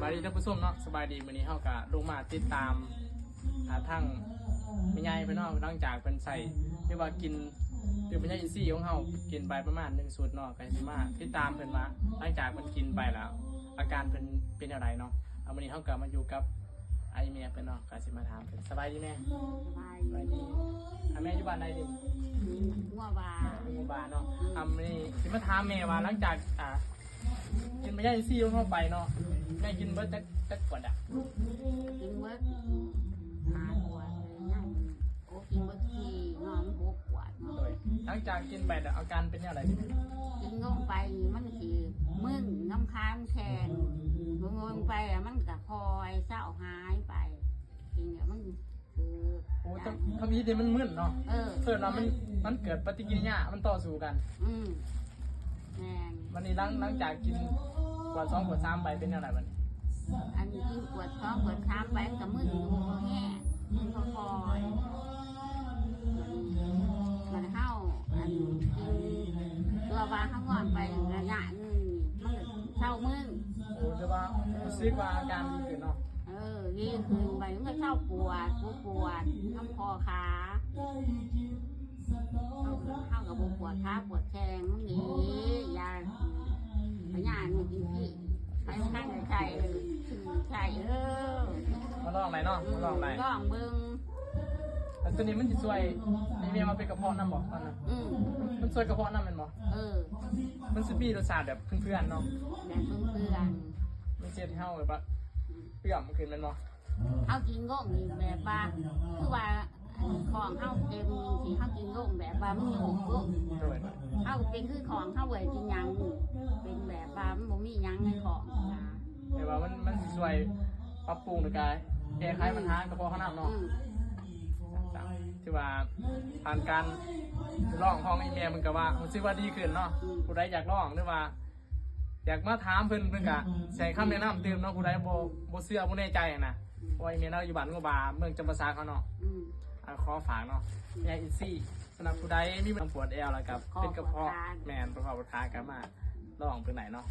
ສະບາຍດີທ່ານຜູ້ຊົມເນາະ ສະບາຍດີ. ມື້ນີ້ເຮົາກະລົງມາຕິດຕາມ ອ່າ ທາງແມ່ໃຫຍ່ເພິ່ນເນາະ ຫຼັງຈາກເພິ່ນໃຊ້ ຫຼືວ່າກິນ ຫຼືວ່າແມ່ໃຫຍ່ອິນຊີຂອງເຮົາກິນໄປປະມານໜຶ່ງຊຸດເນາະ ກະຊິມາຕິດຕາມເພິ່ນວ່າ ຫຼັງຈາກເພິ່ນກິນໄປແລ້ວ ອາການເພິ່ນເປັນແນວໃດເນາະ. ອ່າ ມື້ນີ້ເຮົາກະມາຢູ່ກັບ ອ້າຍແມ່ເພິ່ນເນາະ ກະຊິມາຖາມເພິ່ນ. ສະບາຍດີແມ່. ສະບາຍດີ. ອ່າ ແມ່ຢູ່ບ້ານໃດເດ? ຢູ່ຫົວບາ. ຢູ່ຫົວບາເນາະ. ອ່າ ມື້ນີ້ຊິມາຖາມແມ່ວ່າ ຫຼັງຈາກ ອ່າ ກິນແມ່ໃຫຍ່ອິນຊີຂອງເຮົາໄປເນາະ ແມ່ກິນເບິດຈັກ ຈັກຂວດອະ? ກິນເບິດ ຫ້າຂວດ ຍັງ ໂອ້ ກິນເບິດສີ່ເນາະ ມັນຫົກຂວດເນາະ. ໂດຍ ຫຼັງຈາກກິນໄປແລ້ວ ອາການເປັນແນວໃດ? ກິນລົງໄປນີ້ມັນຊິມຶນ ນ້ຳຄາຍແຂງ ເບິ່ງໆໄປ ມັນກະຄ່ອຍເຊົາຫາຍໄປ. ກິນແລ້ວມັນຄື ໂອ້ ທຳອິດນີ້ມັນມຶນເນາະ. ເອີ ເອີ້ນວ່າມັນ ມັນເກີດປະຕິກິລິຍາ ມັນຕໍ່ສູ້ກັນ. ອືມ ແມ່ນ. ບັດນີ້ຫຼັງ ຫຼັງຈາກກິນຂວດສອງຂວດສາມໄປ ເປັນແນວໃດບັດນີ້? ອັນກິນຂວດສອງຂວດສາມໄປ ມັນກະມຶນຢູ່ ບໍ່ແຮງ ມຶນຄ່ອຍໆ. ບັດເຮົາ ອັນ ກິນ ຕົວວ່າເຮົາງອນໄປໄລຍະໜຶ່ງ ມັນກະເຊົາມຶນ. ໂອ້ ແຕ່ວ່າຮູ້ສຶກວ່າອາການດີຂຶ້ນເນາະ. ເອີ ດີຂຶ້ນ ບັດນີ້ມັນກະເຊົາປວດ ບໍ່ປວດ ນ້ຳຂໍ້ຂາ. ເຮົາ ເຮົາກະບໍ່ປວດຂາປວດແຂ້ງ ມັນດີ ຢາພະຍາດມັນດີ. ໃຜມັນທັນໄດ້ໃຊ້ ໃຊ້ເອີ ມາລອງໄດ້ເນາະ ມາລອງໄດ້ ລອງເບິ່ງ. ແລ້ວໂຕນີ້ມັນຊິຊ່ວຍໃຫ້ແມ່ວ່າເປັນກະເພາະນຳບໍ່? ຕອນນັ້ນ ອືມ ມັນຊ່ວຍກະເພາະນຳແມ່ນບໍ່? ເອີ ມັນຊິມີລົດຊາດແບບເພື່ອນໆເນາະ ແບບເພື່ອນໆ ມັນຊິເຮັດໃຫ້ເຮົາແບບວ່າ ອືມ ເອື້ອມຂຶ້ນແມ່ນບໍ່? ເຮົາກິນງົງນີ້ແບບວ່າ ຄືວ່າ ອັນ ທ້ອງເຮົາເຕັມຈັ່ງຊີ້ ເຮົາກິນລົງແບບວ່າມັນໂຍກລົງ. ໂດຍ ເຮົາເປັນຄືທ້ອງເຮົາບໍ່ໄດ້ກິນຫຍັງ ເປັນແບບວ່າມັນບໍ່ມີຫຍັງໃນທ້ອງນະ. ແຕ່ວ່າມັນ ມັນຊິຊ່ວຍປັບປຸງ ແລ້ວກະແກ້ໄຂບັນຫາກະເພາະເຮົານຳເນາະ. ອືມ ຖືວ່າຜ່ານການລອງຂອງອີ່ແມ່ ເພິ່ນກະວ່າຮູ້ສຶກວ່າດີຂຶ້ນເນາະ. ອືມ ຜູ້ໃດຢາກລອງ ຫຼືວ່າ ຢາກມາຖາມເພິ່ນ ເພິ່ນກະໃຫ້ຄຳແນະນຳຕື່ມເນາະ ຜູ້ໃດບໍ່ ບໍ່ເຊື່ອ ບໍ່ແນ່ໃຈຫັ້ນນະ. ເພາະວ່າອີ່ແມ່ລາວຢູ່ບ້ານງົວບາ ເມືອງຈຳປາສັກເຮົາເນາະ. ອືມ ອ່າ ຂໍຝາກເນາະ ແມ່ອິນຊີ ສຳລັບຜູ້ໃດມີປວດແອວ ແລ້ວກະເປັນກະເພາະ ແມ່ນ ປວດຂາ ກະມາລອງເບິ່ງໄດ້ເນາະ.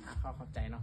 ອ່າ ຂໍຂອບໃຈເນາະ.